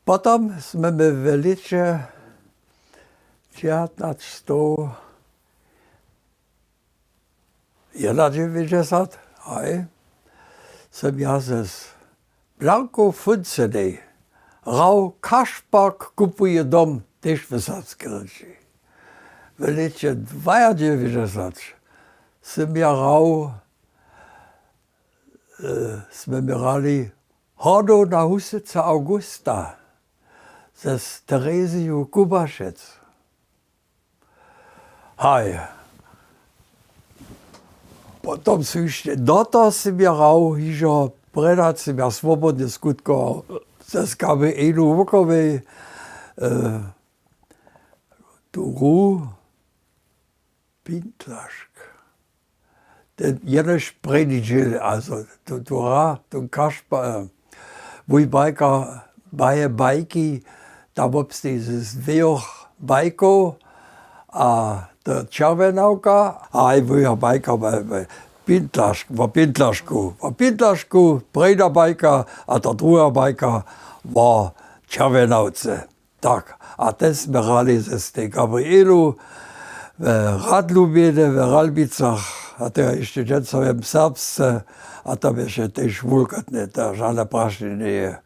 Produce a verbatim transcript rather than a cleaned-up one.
Potom smy my w lěće dźewjatnaćstow jedadźewjećdźesat, haj, sym ja z Blanku Funcenej hrał Kašpark kupuje dom, tež w Serbskej Hrěči. W lěće dwajadźewjećdźesat sym ja hrał, smy my hrali Hordow na husyca Augusta z Tereziju Kubašec. Haj. Potom su hišće do toho sym ja hrał hižo prědać sym ja swobodnje skutkował ze skaby ejnu wokowej, tu hru Pintlašk. Ten jenož prěni dźěl, also tu hra tu kašpa, mój bajka, baje bajki, tam wobsteji z dwejoch bajkow, a to čerwjenawka a haj mója bajka, pintlašk wo pintlašku wo pintlašku, prěnja bajka, a ta druha bajka wo čerwjenawce. Tak, a te smy hrali z tej Gabrielu w Radlubjenje w Ralbicach, a to je hišće dźensa wjem w Serbsce, a tam je hišće tež wulkotne, to žane prašenje njeje.